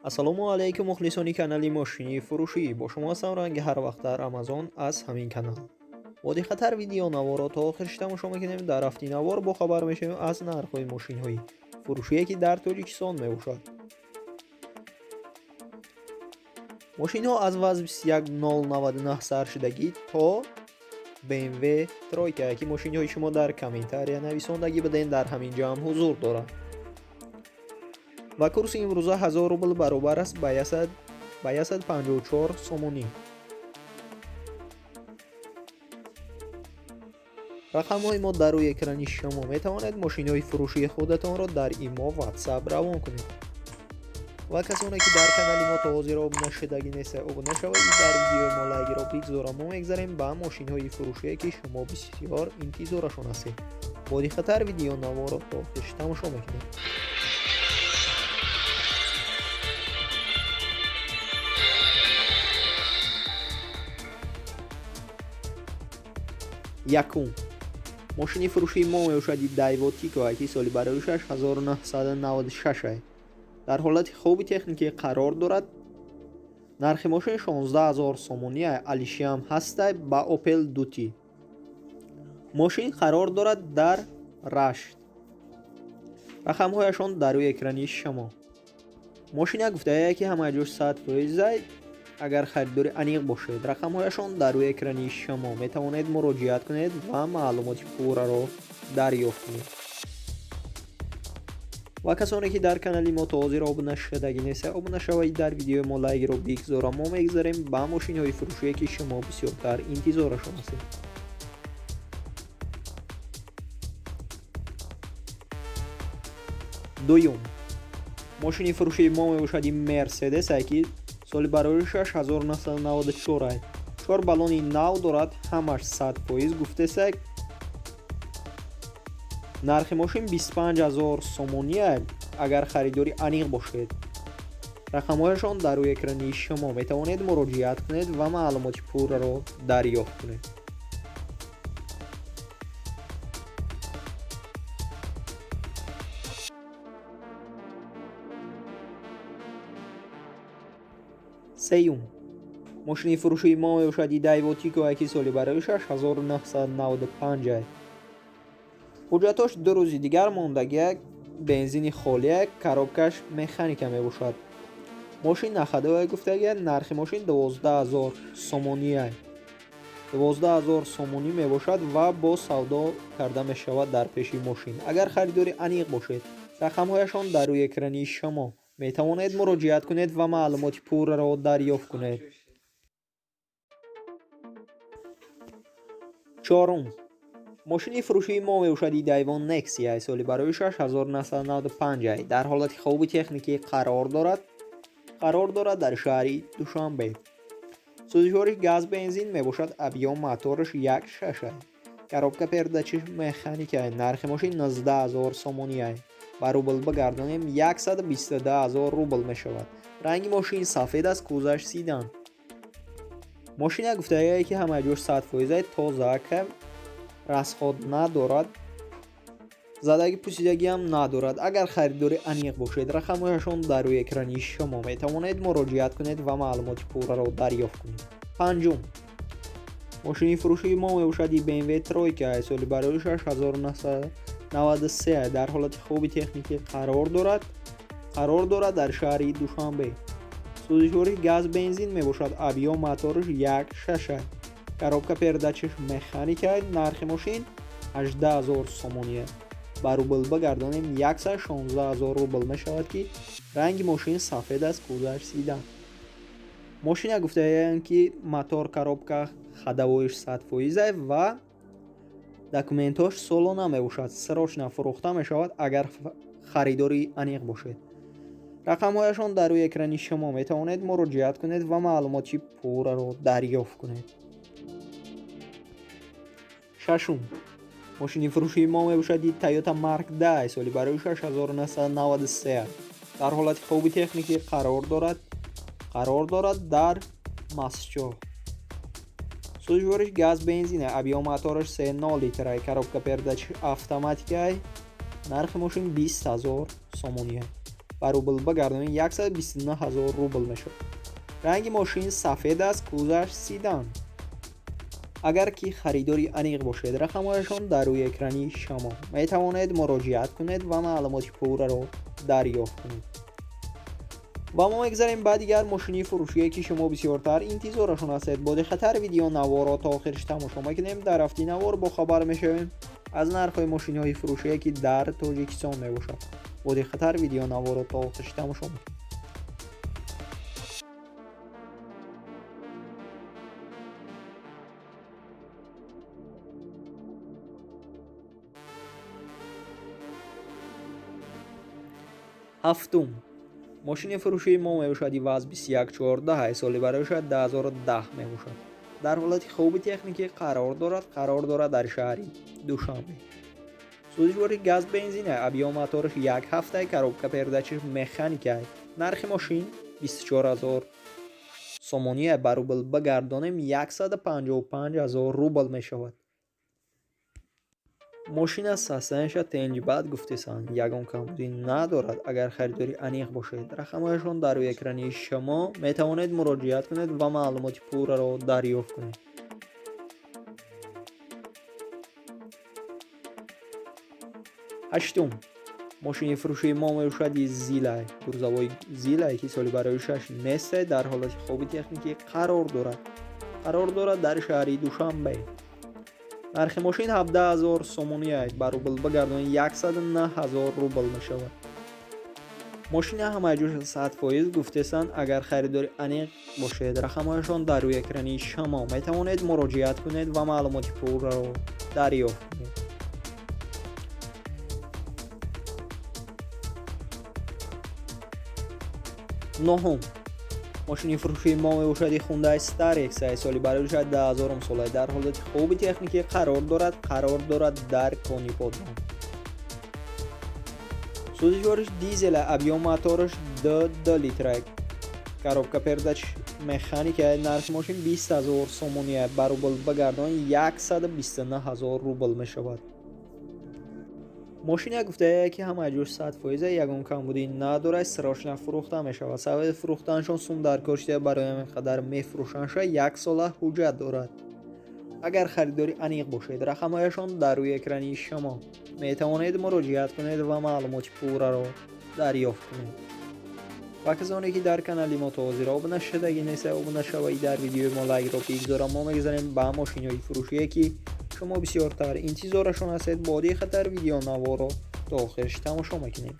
Ассалому алайкум, мухлисони канали мошини фурӯшӣ. Бо шумо ҳастам ранги ҳар вақт дар Амазон аз ҳамин канал. Бо диққаттар видеонаворро то охирш тамошо мекунем. Дар рафти навор бохабар мешавем аз нархҳои мошинҳои фурӯшие, ки дар Тоҷикистон мебошад. Мошинҳо аз ВАЗ 21099 сар шудагӣ то BMW тройка, ки мошинҳои шумо дар комментария нависондагӣ будем, дар ҳамин ҷо ҳам ҳузур дорад. Ва курси имрӯза 1000 рубл баробар аст ба 154 сомонӣ. Рақамҳои мо дар рӯи экрани шумо. Метавонед мошинҳои фурӯшии худатонро дар имо, WhatsApp равон кунед. Ва касоне, ки дар канали мо то ҳозир обуна шудагӣ неста, обуна шавед, дар видеои мо лайкро бигзора. Мо мегзарем ба мошинҳои фурӯшие, ки шумо бисёр интизорашон ҳастед. Бо диққаттар видеонаворро то охирш тамошо мекунем. Якум мошини фурӯшии мо мебошад Дайво Тико, ки соли бароишаш 1996, дар ҳолати хуби техникӣ қарор дорад. Нархи мошин 16 000 сомонӣ, алишиам ҳастай, ба Опел Дути. Мошин қарор дорад дар Рашт. Рақамҳояшон дар рӯи экрани шумо. Мошина гуфтае, ки ҳамаи ҷош 100%. Агар харидори аниқ бошед, рақамҳояшон дар рӯи экрани шумо, метавонед муроҷиат кунед ва маълумоти пурраро дарёфт кунед. Ва касоне, ки дар канали мо то ҳозир обуна шудагӣ неста, обуна шавед, дар видеои мо лайкро бигзора. Мо мегзарем ба мошинҳои фурӯшие, ки шумо бисёртар интизорашон ҳастед. Дуюм мошини фурӯшии мо мебошад Мерседес, ки соли бароришаш 1994, чор баллони нав дорад, ҳамаш 100% гуфтесак. Нархи мошин 25 000 сомонӣ. Агар харидори аниқ бошед, рақамҳояшон дар рӯи экрани шумо, метавонед муроҷиат кунед ва маълумоти пурраро дарёфт кунед. Сеюм мошини фурӯшии мо мебошад Дайво Тико, ки соли бароишаш 1995, ҳуҷҷатош 2 рӯзи дигар мондагиак, бензини холиак, коробкаш механика мебошад. Мошин на ходовая гуфтагия. Нархи мошин 12 000 сомония, 12 000 сомонӣ мебошад ва бо савдо карда мешавад дар пеши мошин. Агар харидори аниқ бошед, рақамҳояшон дар рӯи экрани шумо, метавонед муроҷиат кунед ва маълумоти пурраро дарёфт кунед. Чорум мошини фурӯшии мо мебошад Дайво Нексия, соли бароишаш 1995, дар ҳолати хуби техникӣ қарор дорад дар шаҳри Душанбе. Сӯзишвориш газ бензин мебошад, объём мотораш 1,6, коробка передачиш механика. Нархи мошин 19 000 сомонӣ, ба рубл бигардонем, 122 000 рубл мешавад. Ранги мошин сафед аст, кузаш седан. Мошина гуфтагие, ки ҳамаи ҷош 100%, тоза, расход надорад, задаги пусидагиам надорад. Агар харидори аниқ бошед, рақамҳояшон дар рӯи экрани шумо, метавонед муроҷиат кунед ва маълумоти пурраро дарёфт кунед. Панҷум мошини фурӯшии мо мебошад BMW тройка, соли бароишаш 1993, дар ҳолати хуби техникӣ қарор дорад дар шаҳри Душанбе. Сӯзишвориш газ бензин мебошад, объём мотораш 1,6, коробка передачаш механика. Нархи мошин 18 000 сомонӣ, ба рубл бигардонем, 116 000 рубл мешавад, ки ранги мошин сафед аст, кузаш седан. Мошина гуфтаянд, ки мотор, коробка, ходовоиш 100% ва документҳош солона мебошад. Срочно фурӯхта мешавад. Агар харидори аниқ бошед, рақамҳояшон дар рӯи экрани шумо, метавонед муроҷиат кунед ва маълумоти пурраро дарёфт кунед. Шашум мошини фурӯшии мо мебошад Toyota Mark 10, соли бароишаш 1993, дар ҳолати хуби техникӣ қарор дорад дар Мастчоҳ. Сӯзишвориш газ бензина, объём мотораш 3,0 литра, коробка передач автоматикай. Нархи мошин 20 000 сомонӣ. Ба рубл багардонем 129 000 рубл мешавад. Ранги мошин сафед аст, кузоваш седан. Агар ки харидори аниқ бошед, рақамҳояшон дар рӯи экрани шумо. Метавонед муроҷиат кунед ва маълумоти пурраро дарёфт кунед. Ва мо мегзарем ба дигар мошини фурӯшие, ки шумо бисёртар интизорашон ҳастед. Бо диққаттар видео наворро то охирш тамошо мекунем. Дар рафти навор бохабар мешавем аз нархҳои мошинҳои фурӯшие, ки дар Тоҷикистон мебошад. Бо диққаттар видео наворро то охирш тамошо мекунем. Ҳафтум мошини фурӯшии мо мебошад ВАЗ 2114, соли барои 2010 мебошад. Дар ҳолати хуби техникӣ қарор дорад, қарор дорад дар шаҳри Душанбе. Сӯзишвори газ бензина, объём мотораш 1,7, коробка передачи механика. Нархи мошин 24 000 сомонӣ, ба рубл багардонем 155 000 рубл мешавад. Мошина састаниша тенҷбад гуфтесанд, ягон камбудӣ надорад. Агар харидори аниқ бошед, рақамҳояшон дар рӯи экрани шумо, метавонед муроҷиат кунед ва маълумоти пурраро дарёфт кунед. Ҳаштум мошини фурӯшии мо мебошад Зилай, грузовой Зилай, ки соли барои шаш несте, дар ҳолати хуби техникӣ қарор дорад. Қарор дорад дар шаҳри Душанбе. Нархи мошин 17 000 сомонӣ, ба рубл багардонем 109 000 рубл мешавад. Мошина ҳамаҷош 100% гуфтесанд. Агар харидори аниқ бошед, рақамҳояшон дар рӯи экрани шумо, метавонед муроҷиат кунед ва маълумоти пурраро дарёфт кунед. Ноҳум мошини фурӯшии мо мебошад Hyundai Starex, соли барои 2000 сола, дар ҳолати хуби техникӣ қарор дорад, қарор дорад дар Конибодом. Сӯзишвориш дизел, объём мотораш 2 литра, коробка передач механика. Нархи мошин 20 000 сомонӣ, ба рубл багардон 129 000 рубл мешавад. Мошина гуфтае, ки ҳамаи ҷош 100%, ягон камбудӣ надорад, срочно фурӯхта мешавад. Сабаби фурӯхтанашон сум дар кор шуда, барои ҳамин қадар мефурӯшандша. Як сола ҳуҷҷат дорад. Агар харидори аниқ бошед, рақамҳояшон дар рӯи экрани шумо, метавонед муроҷиат кунед ва маълумоти пурраро дарёфт кунед. Ва касоне ки дар канали мо то ҳозир обуна шудагӣ нестед, обуна шавед, дар видеои мо лайкро бигзорам. Мо мегзарем ба мошинҳои фурӯшие, ки шумо бисёртар интизорашон ҳастед. Бо диққаттар видео наворро то охирш тамошо мекунем.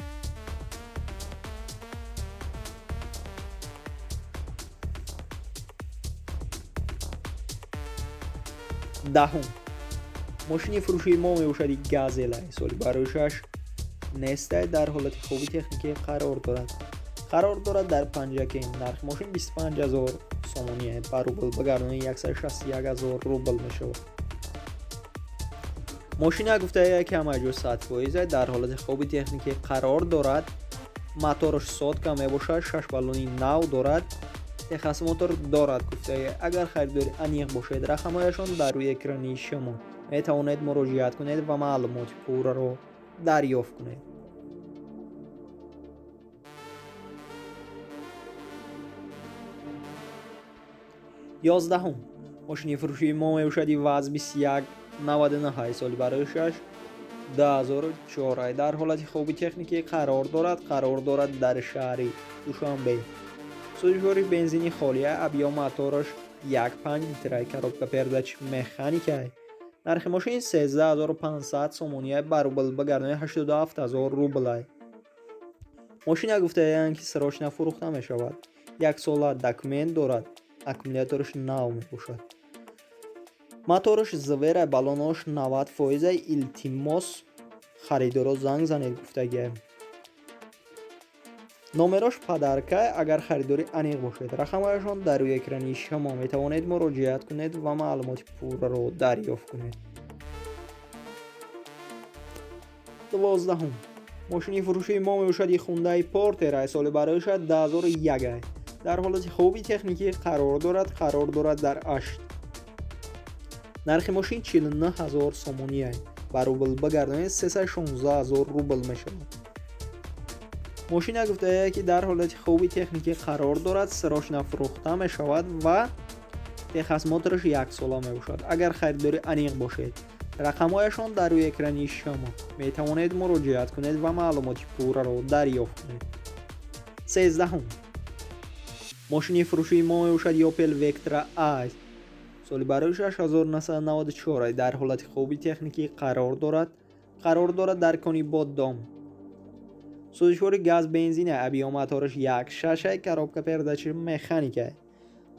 Даҳум мошини фурӯшии мо мебошад Газела, соли барои шаш нестай, дар ҳолати хуби техникӣ қарор дорад. Қарор дорад дар Панҷакент. Нархи мошин 25 000 сомонӣ, ба рубл багардонем 161 000 рубл мешавад. Мошина гуфтае, ки ҳамаи ҷо 100%, дар ҳолати хуби техникӣ қарор дорад. Мотораш сотка мебошад, 6 баллони нав дорад, техосмотр дорад гуфтае. Агар харидори аниқ бошед, рақамҳояшон дар рӯи экрани шумо, метавонед муроҷиат кунед ва маълумоти пурраро дарёфт кунед. Ёздаҳум мошини фурӯшии мо мебошад ВАЗ 2199, соли барои шаш 2004, дар ҳолати хуби техникӣ қарор дорад, қарор дорад дар шаҳри Душанбе. Сӯзишвори бензини холия, объём мотораш 1,5 литра, коробка передач механика. Нархи мошин 13500 сомонӣ, ба рубл багардонем 87 000 рубл. Мошина гуфтаанд, ки срочно фурӯхта мешавад. Як сола документ дорад, аккумулятораш нав мебошад. Мотораш Звера, баллонош 90%. Илтимос, харидоро занг занед гуфтагиам. Номерош подарка. Агар харидори аниқ бошед, рақамҳояшон дар рӯи экрани шумо, метавонед муроҷиат кунед ва маълумоти пурраро дарёфт кунед. Дувоздаҳум мошини фурӯшии мо мебошад Hyundai Porter, соли барои 2001, дар ҳолати хуби техникӣ қарор дорад, қарор дорад дар Ашт. Нархи мошин 49 000 сомонӣ, ба рубл багардонед 316 000 рубл мешавад. Мошина гуфтае, ки дар ҳолати хуби техникӣ қарор дорад, срочно фурӯхта мешавад ва техосмотраш яксола мебошад. Агар харидори аниқ бошед, рақамҳояшон дар рӯи экрани шумо, метавонед муроҷиат кунед ва маълумоти пурраро дарёфт кунед. 13-ҳум мошини фурӯшии мо мебошад Opel Vectra A, соли барои 1994, дар ҳолати хуби техникӣ қарор дорад, қарор дорад дар Конибодом. Сӯзишвори газ бензина, объём мотораш 1,6, коробка передачи механика.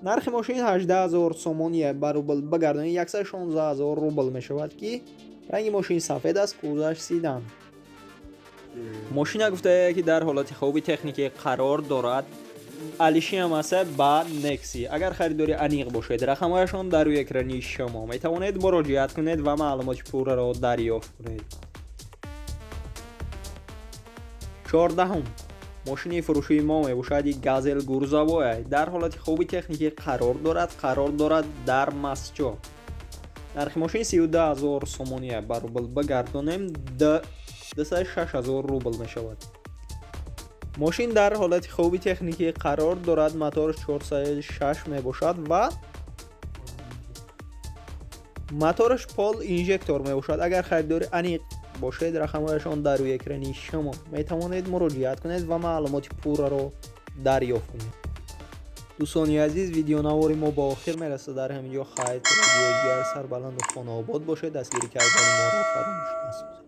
Нархи мошин 18 000 сомония, ба рубл багардонӣ 116 000 рубл мешавад, ки ранги мошин сафед аст, кузоваш седан. Мошина гуфтае, ки дар ҳолати хуби техникӣ қарор дорад, алишиам аст ба Некси. Агар харидори аниқ бошед, рақамҳояшон дар рӯи экрани шумо, метавонед муроҷиат кунед ва маълумоти пурраро дарёфт кунед. 14-ҳум мошини фурӯшии мо мебошад Газел грузовой, дар ҳолати хуби техникӣ қарор дорад, қарор дорад дар Масчо. Нархи мошин 32 000 сомония, ба рубл багардонем 206 000 рубл мешавад. Мошин дар ҳолати хуби техникӣ қарор дорад, мотораш 406 мебошад ва мотораш пол инжектор мебошад. Агар харидори аниқ бошед, рақамҳояшон дар рӯи экрани шумо, метавонед муроҷиат кунед ва маълумоти пурраро дарёфт кунед. Дӯстони азиз, видеонавори мо ба охир мерасад дар ҳамин ҷо. Хайр, то видеои дигар, сарбаланду хонаобод бошед, дастгирӣ кардани моро фаромӯш насозед.